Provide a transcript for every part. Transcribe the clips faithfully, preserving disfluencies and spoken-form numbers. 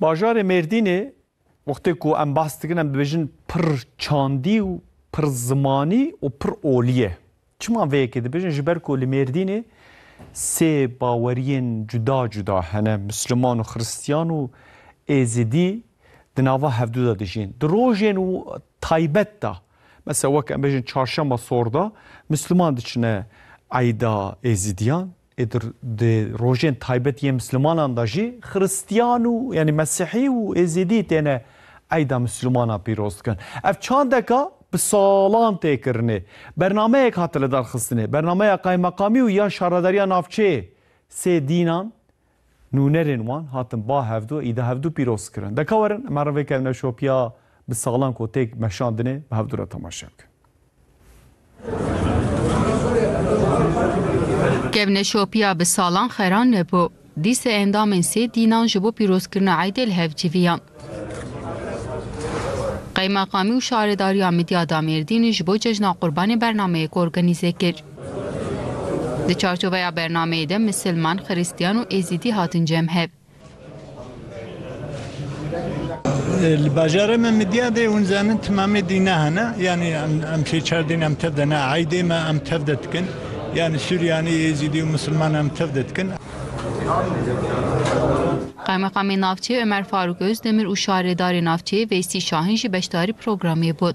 Bajarê Mêrdînê, wextê ku em behs dikin, em dibêjin pir çandî û pir zimanî û pir olî ye. Çima vê yekê dibêjin? Ji ber ku li Mêrdînê sê baweriyên cuda cuda hene, Misliman û Xiristiyan û Êzidî di nava hevdû de dijîn. Di rojên û taybet de, mesela wek em bêjin çarşema sor de, Misliman diçine eyda Êzidiyan, ê di, di rojên taybet yên Mislimanan de jî Xiristiyan û, yanî Mesîhî û Êzidî têne eyda Mislimanan pîroz dikin. Ev çandeka bi salan tê kirinê. Bernameyek hate lidarxistinê. Bernameya qaymeqamî û ya şaredariya navçeyê. Sê dînan nûnerên wan hatin ba hevdû, îda hevdû pîroz kirin. Deka werin, em herin vê kevneşopiya bi salan ku têk meşandinê bi hevdû re temaşe bikin. Kevneşopiya bi salan xeran nebû. Dîse endamên sê dînan ji bo pîrozkirina eydê li hev civiyan. Qeymeqamî û şaredariya Midyada Mêrdînê ji bo Cejna Qurbanê bernameyek organîze kir. Di çarçoveya bernameyê de Misilman, Xiristiyan û Êzidî hatin cem hev. Li bajarê me Midyadê hûn zanin timamê dîne hene. Yanî em, em şê çar dîn em tev de ne. Eydê me em tev de dikin. Yanî Suryanî, Êzidî û Misilman em tev de dikin. Qaymeqamê navçeyê Ömer Faruk Özdemir û şaredarê navçeyê Veysî Şahin jî beşdarî programê bûn.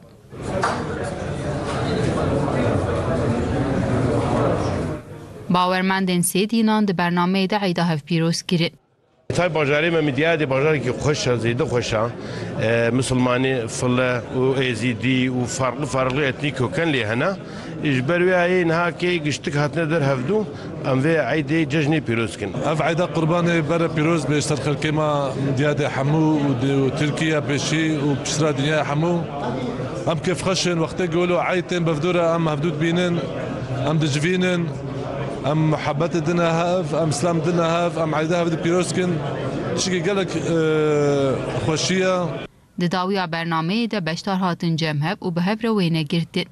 Bawermendên sê dînan di bernameyê de eyda hev pîroz kirin. Tay bajarê me Midyadê bajarekî xweş e, zêde xweş e. E, Misilmanî, File û Êzîdî û farklı farklı etnîk köken lê hene. Ji ber wê ayê niha kê giştik hatine der hevdû, em vê eydê cejnê pîroz kin. Ev eyda Qurbanê bere pîroz be ji ser xelkê me Midyadê hemû û di, û Tirkiye pêşî û piştre dinyaya hemû. Em kêfxweş in, wextê ku wilo eyd tên bevdû re em hevdû dibînin, em dicivînin, em muhebbetê dine hev, em îslam dine hev, em eyda hev di pîroz kin. Tiştekî gelek, e, xweşî ye. Di dawiya bernameyê de beşdar hatin cem hev û bi hev re wêne girtin.